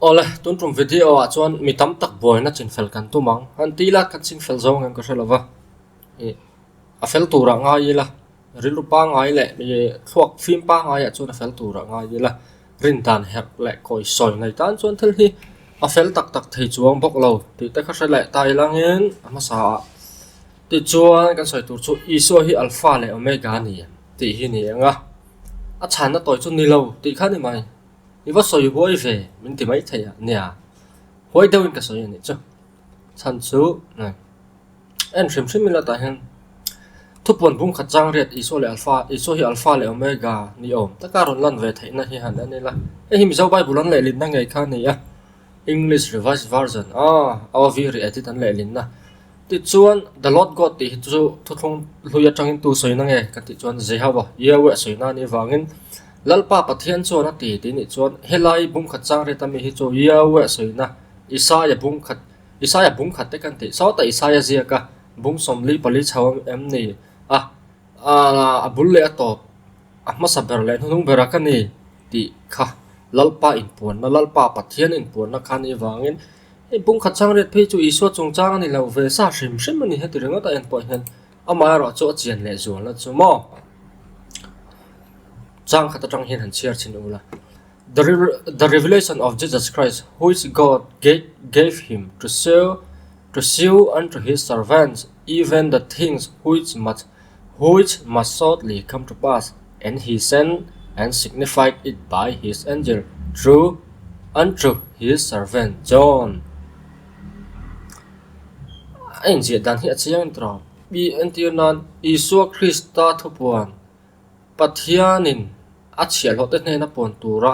Awle, tun tum video ah chuan mi tam tak buaina chinfel kan tum ang. Han ti ila kan chinfel zawng em ka hre lova. Ih a fel turah ngai ila, rilru pangngai leh mi thluak fim pangngaiah chuan a fel turah ngai ila, rin dan herh leh kawi sawi nei tan chuan thil hi a fel tak tak thei chuang bawk lo tih te kha hre leh ta ilangin a hmasa ah. Tichuan kan sawi tur chu Isua hi Alpha leh Omega a ni em tih hi ni ang a, a chhanna tawi chu ni lo tih kha a ni mai. I va sawi huai ve min ti mai thei a nia, huai deuhin ka sawi a nih chu. Chhan chu en hrim hrim ila tah hian thupuan bung khat chang riat Isua leh Alpha, Isua hi Alpha leh Omega ni awm taka rawn lan ve theihna hi han en ila, hei hi Mizo Bible an lehlinna ngei kha a ni a, English Revised Version a AOV re-edit an lehlinna. Tichuan, The Lord God tih hi chu thuthlung hlui atangin tu sawina nge ka tih chuan Jehovah, Yahweh sawina a nih avangin Lalpa Pathian chuan a ti tih nih chuan helai bungkhat chang riat ami hi chu Yahweh sawina Isaia bungkhat Isaia bungkhat te kan tih sawtah Isaia ziaka bung 44 chho em ni a a bul leh a tawp a hmasa ber leh hnuhnung bera ka ni tih kha Lalpa inpuanna Lalpa Pathian inpuanna kha a nih avangin Hei bungkhat chang riat phei chu Isua chungchang a ni lo ve sa hrim hrim a ni heti ringawt a en pawh hian amaherawh chu a chian leh zualna chu maw chang khat atang hian han chhiar chhin ula The the revelation of Jesus Christ which God gave him to show to show unto his servants even the things which must which must shortly come to pass and he sent and signified it by his angel through unto his servant John. A inziah dan hi a chiang in tawh. I entir nan Isua Krista thupuan Pathianin a chhiahhlawhte hnena puan tura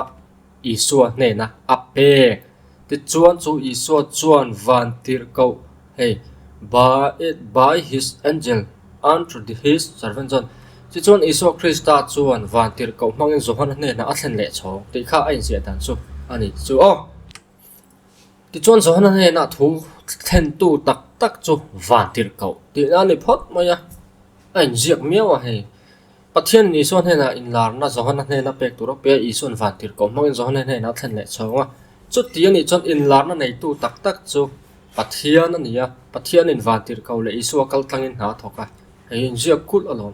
Isua hnena a pek. Tichuan chu Isua chuan van tirhkoh hei by by his angel unto his servant John. Tichuan Isua Krista chuan van tirhkoh hmangin Johana hnenah a thlen leh chhawng tih kha a inziah dan chu a ni chu aw. Tichuan Johana hnenah thu thlentu tak tak chu van tirhkoh tihna a ni phawt mai a, a inziak miau a hei. Pathianin Isua hnenah inlarna Johana hnena pek tur a pe a, Isua'n van tirhkoh hmangin Johana hnenah a thlen leh chhawng a. Chuti a nih chuan inlarna neitu tak tak chu Pathian a ni a, Pathianin van tirhkoh leh Isua kal tlangin hna a thawk a, hei inziak kulh alawm.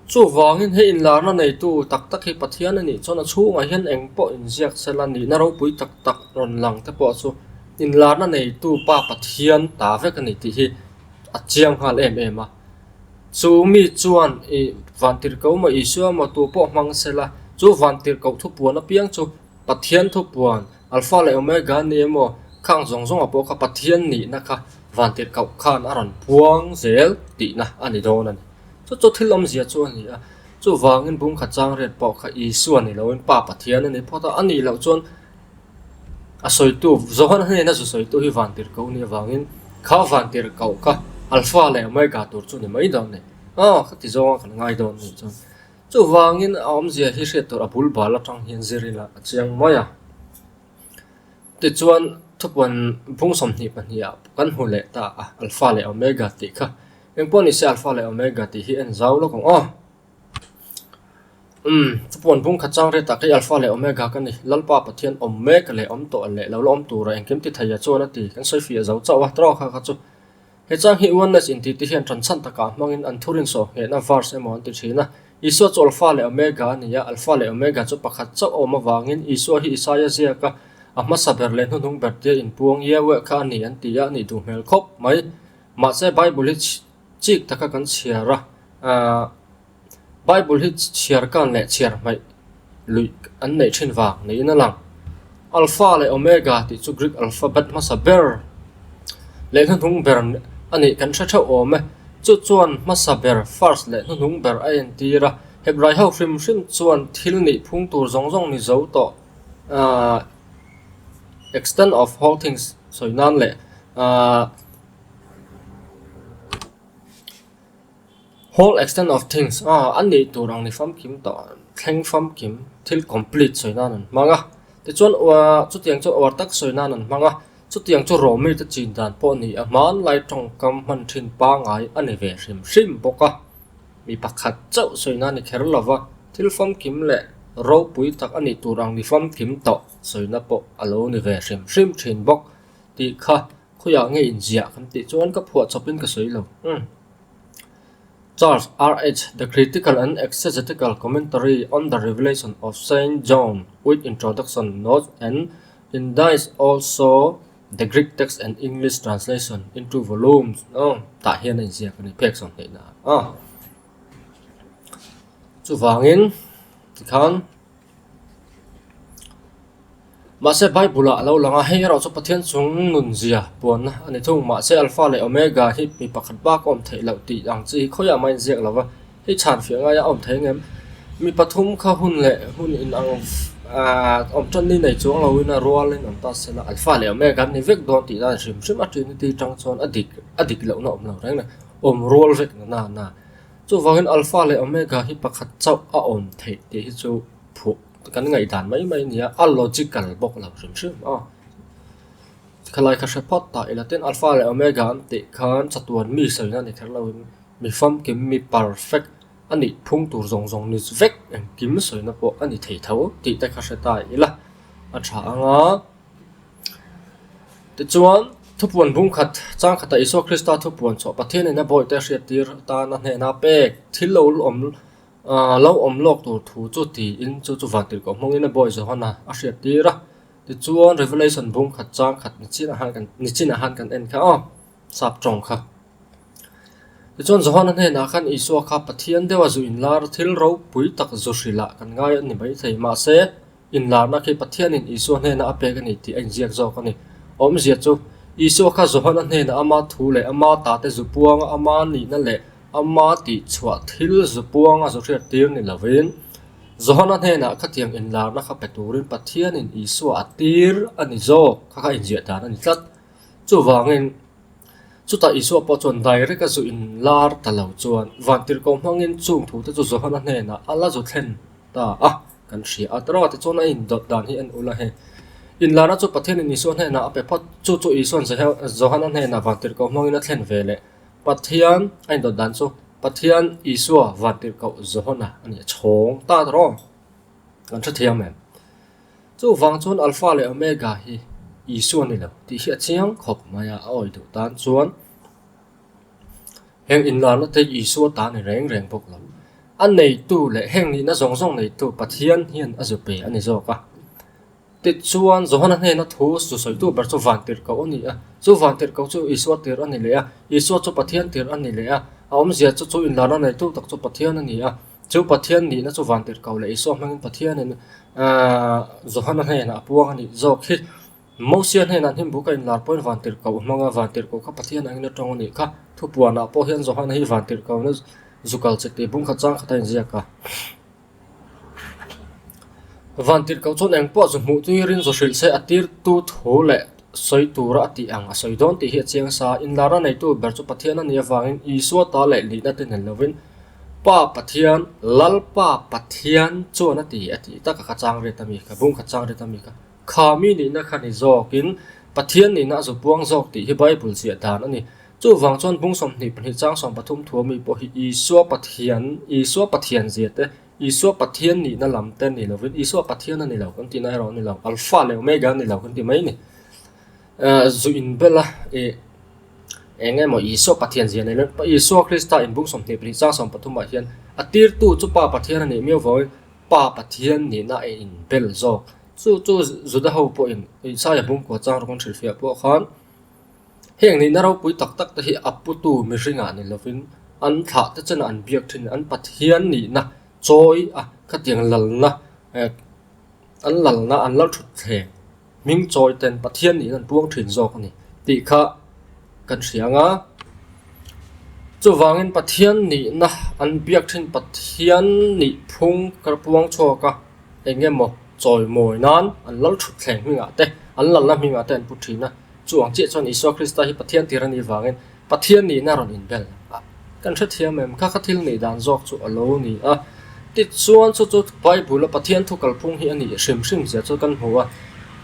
Chuvangin hei inlarna neitu tak tak hi Pathian a nih chuan a chhungah hian eng pawh inziak sela nihna ropui tak tak rawn lang te pawh chu inlarna neitu Pa Pathian ta vek a ni tih hi a chiang nghal em em a. Chu mi chuan i van tirhkoh maw Isua maw tu pawh hmang sela, chu van tirhkoh thupuan apiang chu Pathian thupuan, Alpha leh Omega a ni emaw, khang zawng zawngah pawh kha Pathian nihna kha van tirhkoh khan a rawn puang zel tihna a ni dawn a ni. Chu chu thil awmzia chu a ni a, chuvangin bungkhat chang riat pawh kha Isua ni loin Pa Pathian a ni phawt a, a nih loh chuan A sawitu, Johana hnena zu sawitu hi van tirhkoh nih avangin kha van tirhkoh kha Alpha leh Omega tur chu ni mai dawn ni. Aw, ka ti zawnga kan ngai dawn nih chuan. Chuvangin a awmzia hi hriat tur a bul bal atang hian zir ila a chiang mai a. Tichuan thupuan bung 22 ah kan hmu leh ta a, Alpha leh Omega tih kha. Engpawh nise Alpha leh Omega tih hi en zau lawk ang aw. Umm, thupuan bung khat chang riatah kei Alpha leh Omega ka ni. Lalpa Pathian awm mek leh awm tawh leh lo la awm tura engkim ti thei a chuan a ti. Kan sawi fiah zo chauh a, tawk kha kha chu. He chang hi Oneness intih te hian ṭanchhan takah hmangin an thurin sawh nghehna verse emaw an ti ṭhin a. Isua chu Alpha leh Omega a ni a, Alpha leh Omega chu pakhat chauh a awm avangin Isua hi Isaia ziaka a hmasa ber leh hnuhnung ber tia inpuang Yahweh kha a ni an ti a, a nih duh hmel khawp mai. Mahse Bible hi chik taka kan chhiar a, Aaa Bible hi chhiar kan leh chhiar hmaih luih an neih thin vang niin a lang. Alpha leh Omega tih chu Greek alphabet hmasa ber leh hnuhnung ber a nih kan hre theuh awm e. Chu chuan hmasa ber first leh hnuhnung ber a entir a, Hebrai ho hrim hrim chuan thil nih phung tur zawng zawng ni zo tawh aaa extent of whole things sawi nan leh aaa Whole extent of things, ah a nih tur ang ni famkim tawh, thleng famkim, thil complete sawi nan an hmang a. Tichuan uah chutiang chu uar tak sawi nan an hmang a, chutiang chu Rawmi te chin dan pawh a ni a, hmanlai tawngkam hman thin pangngai a ni ve hrim hrim bawk a. Mi pakhat chauh sawi nan ni kher lova, thil famkim leh ropui tak a nih tur ang ni famkim tawh. sawina pawh a lo ni ve hrim hrim thin bawk tih kha khawiah nge inziah kan tih chuan ka phuah chawpin ka sawi lo. Umm. Charles R. H. The Critical and Exegetical Commentary on the Revelation of Saint John with Introduction, Notes and Indices also the Greek text and English translation in two volumes tah hian a inziak a ni phek sawmhnihna ah. Chuvangin tikhan Mahse Bible-ah a lo lang a, hei erawh chu Pathian chung nunzia puanna a ni thung. Mahse Alpha leh Omega hi mi pakhat bak a awm theih loh tih ang chi hi khawiah mah a inziak lo va, hei chhan fiah ngaia a awm thei ang em? Mi pathum kha hun leh hun inang awm tan ni nei chuang loin a rualin awm ta se la, Alpha leh Omega an ni vek dawn tih dan hrim hrim a Trinity tang chuan a dik a dik lohna awm lo reng a, awm rual vek na na na. Chuvangin Alpha leh Omega hi pakhat chauh a awm theih tih hi chu phuh kan ngaihdan mai mai a ni a, a logical bawk lo hrim hrim a. Khalai kha hre phawt ta ila tin Alpha leh Omega an tih khan chatuan mi sawina a ni kher loin mi famkim mi perfect a nih phung tur zawng zawng ni vek engkim sawina pawh a ni thei tho tih te kha hre ta ila a tha ang a. Tichuan thupuan bung khat chang khatah Isua Krista thupuan chhuah Pathianin a bawihte hriattir atana hnena pek thil lo awm Aaa lo awm lawk tur thu chu tiin chu chu vantirhkoh hmangin a bawi Johana a hriat tir a, tichuan Revelation bung khat chang khat ni chinah han kan ni chinah han kan en kha aw sap tawng kha. Tichuan Johana hnenah khan Isua kha Pathian deuha zu inlar thil ropui tak zu hrilh ah kan ngai a ni maithei mahse Inlarna khi Pathianin Isua hnena a pek a ni tih a inziak zawk a ni. Awmzia chu, Isua kha Johana hnena ama thu leh ama tate zu puanga ama nihna leh ama tihchhuah thil zu puanga zu hriat tir ni lovin, Johana hnenah khatiang inlarna kha pe turin Pathianin Isua a tir a ni zawk kha kha inziah dan a ni tlat. Chuvangin, chutah Isua pawh chuan direct a zu inlar ta lo chuan vantirhkoh hmangin chung thute chu Johana hnenah a la zu thlen ta a, kan hria a. Tarawa te chuan a indawt dan hi en ula hei. Inlarna chu Pathianin Isua hnenah a pe phawt, chu chu Isua'n Johana hnenah vantirhkoh hmangin a thlen ve leh. Pathian a indawt dan chu Pathian Isua vantirhkoh Johana a ni a chhawng ta taraw. Kan hrethiam em? Chuvang chuan Alpha leh Omega hi Isua ni lo tih hi a chiang khawp mai a, a awih duh tan chuan. Heng inlarna te Isua ta ni reng reng bawk lo. A neitu leh heng nihna zawng zawng neitu Pathian hian a zu pe a ni zawk a. Tichuan, Johana hnena thu zu sawitu ber chu vantirhkoh a ni a. Chu vantirhkoh chu Isua tir a ni leh a, Isua chu Pathian tir a ni leh a. A awmzia chu chu inlarna neitu tak chu Pathian a ni a. Chu Pathian nihna chu vantirhkoh leh Isua hmangin Pathianin Johana hnenah a puang a nih zawk hi. Mosia hnenah hnim buka inlar pawhin vantirhkoh a hmang a, vantirhkoh kha Pathian angin a tawng a nih kha. Thupuanah pawh hian Johana hi vantirhkohna zu kal che tih bung khat chang khat a inziak a. Vantirhkoh chuan eng pawh zu hmuh tuirin zu hrilh se a tirtu thu leh sawi tura a tih ang a sawi dawn tih hi a chiang sa. Inlara neitu ber chu Pathian a nih avangin Isua ta leh nihna te nen lovin Pa Pathian, Lalpa Pathian chuan a ti a tih tak a kha chang riat a mi kha, bung khat chang riat a mi kha. Kha mi nihna kha ni zawkin Pathian nihna a zu puang zawk tih hi Bible ziah dan a ni. Chuvang chuan bung 22 chang 13 thu ami pawh hi Isua Pathian, Isua Pathian zia te, Isua Pathian nihna lam te ni lovin Isua Pathian a ni lo kan tihna erawh a ni lo, Alpha leh Omega a ni lo kan ti mai a ni. Zu inbel a ih eng emaw Isua Pathian zia nei lo Isua Krista in bung 22 chang 13 ah hian a tirtu chu Pa Pathian a nih miau vangin Pa Pathian nihna a inbel zawk. Chu chu Juda ho pawhin Isaia bungkua chang rawng an hrilhfiah pawh khan heng nihna ropui tak tak te hi a putu mihringah ni lovin an thlah te chenah an biak thin an Pathian nihna chawi a khatiang lalna eh an lalna an lal thut thleng hming chawi ten Pathian nihna an puang thin zawk a ni tih kha kan hria ang a. Chuvangin Pathian nihna an biak thin Pathian nih phung ka puang chhuak a. Eng emaw chawimawi nan an lal thut thleng hmingah te, an lalna hmingah te an pu thin a. Chu ang chiah chuan Isua Krista hi Pathian tir a nih vangin Pathian nihna rawn inbel a. Kan hrethiam em? Kha kha thil nih dan zawk chu a lo ni a. Tichuan chu chu Bible-a Pathian thu kalphung hi a nih hrim hrim zia chu kan hmu a.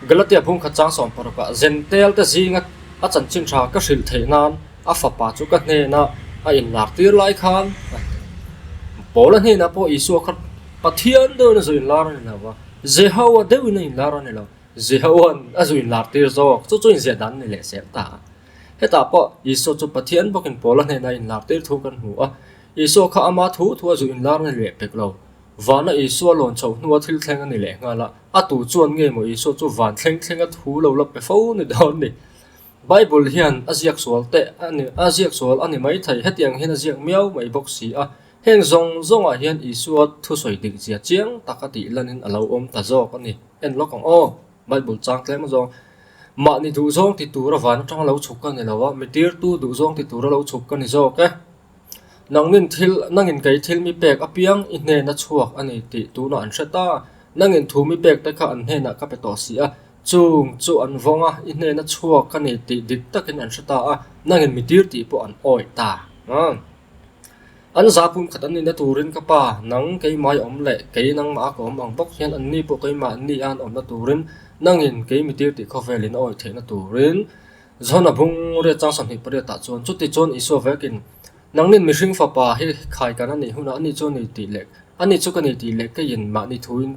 Galatia bung khat chang 16 ah Zentel te zinga a chanchin tha ka hrilh theih nan a fapa chu ka hnena a inlar tir lai khan Paula hnenah pawh Isua kha Pathian deuhin a zu inlar a ni lo va, Jehoa deuhin a inlar a ni lo. Jehova'n a zu inlar tir zawk chu chu inziah dan a ni leh zel ta a. Hetah pawh Isua chu Pathian bawkin Paula hnenah inlar tir thu kan hmu a. Isua kha ama thu thu a zu inlar a ni leh pek lo. Vana Isua lawn chhoh hnua thil thleng a ni leh nghal a, a tu chuan nge maw Isua chu van thleng thlenga thu lo la pe fo ni dawn ni? Bible hian a ziak sual teh a ni, a ziak sual a ni maithei, hetiang hian a ziak miau mai bawk si a. Heng zawng zawngah hian Isua thusawi dik zia chiang taka tih lanin a lo awm ta zawk a ni. En lawk ang aw, Bible chang tlem zawng. Mahni duhzawng ti tura van atanga lo chhuk ka ni lo a, mi tirtu duhzawng ti tura lo chhuk ka ni zawk e. Nangnin thil, nangin kei thil mi pek apiang i hnena chhuak a ni tih tunah an hre ta. Nangin thu mi pek te kha an hnenah ka pe tawh si a, chung chu an vawng a, i hnena chhuak ka ni tih dik takin an hre ta a, nangin mi tir tih pawh an awih ta. An za pum khat an nihna turin ka pa, nang keimah i awm leh kei nangmah a ka awm ang bawk hian anni pawh keimah an ni a an awmna turin nangin kei mi tir tih khawvelin a awih theihna turin John-a bung riat chang 28 ah chuan chuti chuan Isua vekin nangnin mihring fapa hi khai kan a nih hunah ani chu a ni tih leh ani chu ka ni tih leh keiin mahni thuin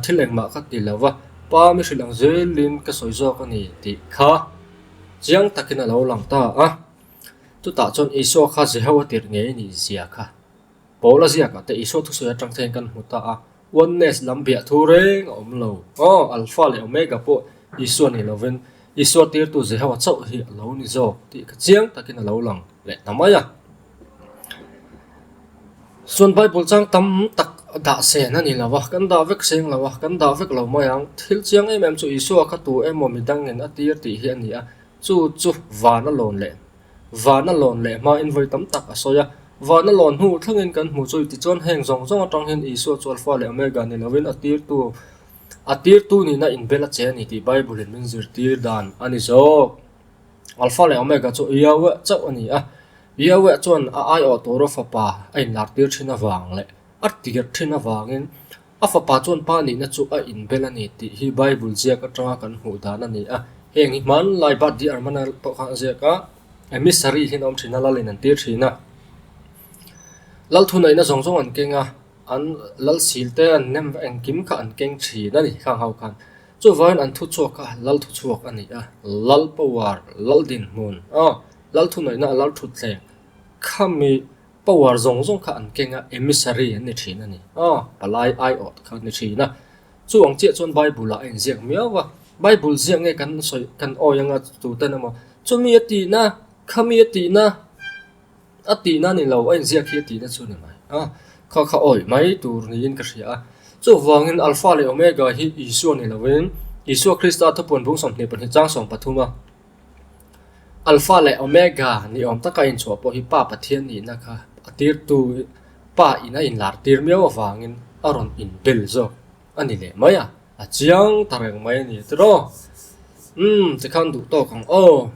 thil engmah ka ti lo va, pa mi hrilh ang zelin ka sawi zawk a ni tih kha chiang takin a lo lang ta a. Chutah chuan Isua kha Jehova tirh ngei a nih zia kha Paula ziakah te Isua thusawi atang te hian kan hmu ta a, Oneness lam biah thu reng a awm lo. Aw, Alpha leh Omega pawh Isua ni lovin Isua tirtu Jehova chauh hi a lo ni zawk tih kha chiang takin a lo lang leh ta mai a. Chuan Bible chang tam tak dah sen a ni lo a, kan dah vek seng lo a, kan dah vek lo mai ang. Thil chiang em em chu Isua kha tu emaw midangin a tir tih hi a ni a, Chu chu van a lawn leh van a lawn leh hmain vawi tam tak a sawi a. Van a lawn hnu thlengin kan hmu chu tichuan heng zawng zawng atang hian Isua chu Alpha leh Omega ni lovin a tirtu a tirtu nihna inbel a che a ni tih Bible in min zirtir dan a ni zawk. Alpha leh Omega chu Yahweh chauh a ni a. Yahweh chuan a aiawh tura fapa a inlartir thin avang leh a tir thin avangin A fapa chuan pa nihna chu a inbel a ni tih hi Bible ziak atanga kan hmuh dan a ni a. Heng hi hmanlai Bart D. Ehrman-a pawh khan a ziak a, emissary hian a awm thin a, lalin an tir thin a. Lal thuneihna zawng zawng an keng a, an lal sil te an nem engkim kha an keng thin a ni khang ho khan. Chuvangin an thuchhuak kha lal thuchhuak a ni a, lal power, lal dinhmun, aw, lal thuneihna a lal thutthleng khami Power zawng zawng kha an keng a, emissary an ni thin a ni. Aw, palai aiawt kha an ni thin a. Chu ang chiah chuan Bible ah a inziak miau a. Bible ziak nge kan sawi kan awi anga tuten emaw, chumi a tihna, khami a tihna, a tihna a ni lo, a inziak hi a tihna chu a ni mai. A, kha kha awi mai tur niin ka hria a. Chuvangin Alpha leh Omega hi Isua ni lovin, Isua Krista thupuan bung 22 chang 13 a. Alpha leh Omega ni awm taka inchhuah pawh hi Pa Pathian nihna kha a tirtu Pa in a inlar tir miau avangin a rawn inbel zawk a ni leh mai a, a chiang ta reng mai a ni tiraw? Umm tikhan duh tawk ang aw.